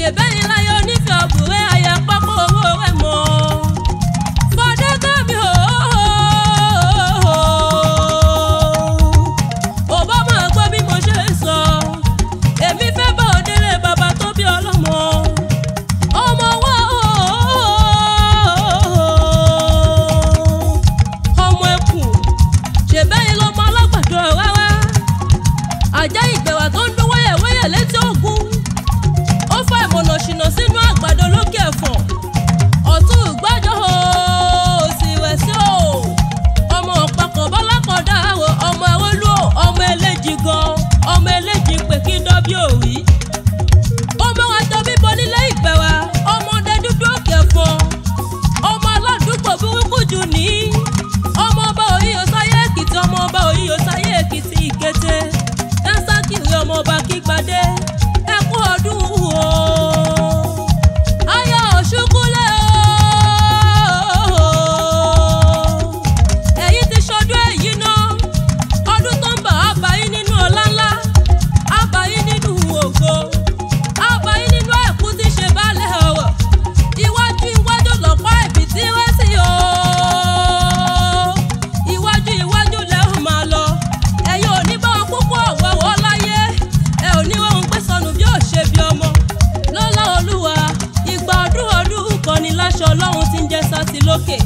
Ṣèbẹ́ni láyé onífẹ́ ọ̀bùrẹ́ àyà pápá owó rẹ̀ mọ́. Fọdẹ́kẹ́mi ò bá máa gbọ́ bí mo ṣe ń sọ. Èmi fẹ́ bá òdélé bàbá tó bí ọlọ́mọ. Ọmọ wa ọmọ ẹkùn. Ṣèbẹ́ni lọmọ alágbàdo rárá. Ajá ìgbẹ̀wà tó ń dún wẹ́yẹ̀wẹ́yẹ̀ létí ògún. Ó fa ìmọ̀nà ṣìnà sínú àgbàdo lókè ẹ̀fọ̀n. Ọ̀tún ìgbàjọ́ òsì rẹ̀ sí o. Ọmọ ọ̀pákọ̀ bọ́lákọ̀dá àrò ọmọ arólú o, ọmọ eléjì gan, ọmọ eléjì pé kí dọ́bí òrí. Ọmọ àjọ bíbọ nílé ìgbẹ̀wà, ọmọdé dúdú òkè ẹ̀fọ̀n. Ọmọ aládùúgbò burúkú jù ní. Ọmọ ọba Òyìyọ sáyé Èkìtì, ọmọ ọba Òyìyọ sáyé Èkìtì Ìkété. Dáńsákìrì ọmọ ọba Kígbadé. Ẹ kú ọdún o. Ayọ̀ Òṣùkúlẹ̀ o. Ẹ̀yin ti ṣọdún èyí náà. Ọdún tó ń bọ̀ á bá yín nínú ọlá ńlá. Á bá yín nínú ògo. Á bá yín nínú ẹ̀kú tí ṣe baálẹ̀ ọ̀rọ̀. Iwájú iwájú lọ̀pá ẹ̀bì tí wẹ́ sí o. Iwájú iwájú lẹ ó máa lọ. Ẹ̀yin ò ní bá wọn púpọ̀ ọ̀wọ́wọ́ láyé. Ẹ ò ní wọn gbé sọnù bí ò ṣe bí ọmọ. Lọ́lá Olúwa, ìgbà ọdún ọdún kan ni láṣọ Ọlọ́run ti ń jẹ́ sátì lókè.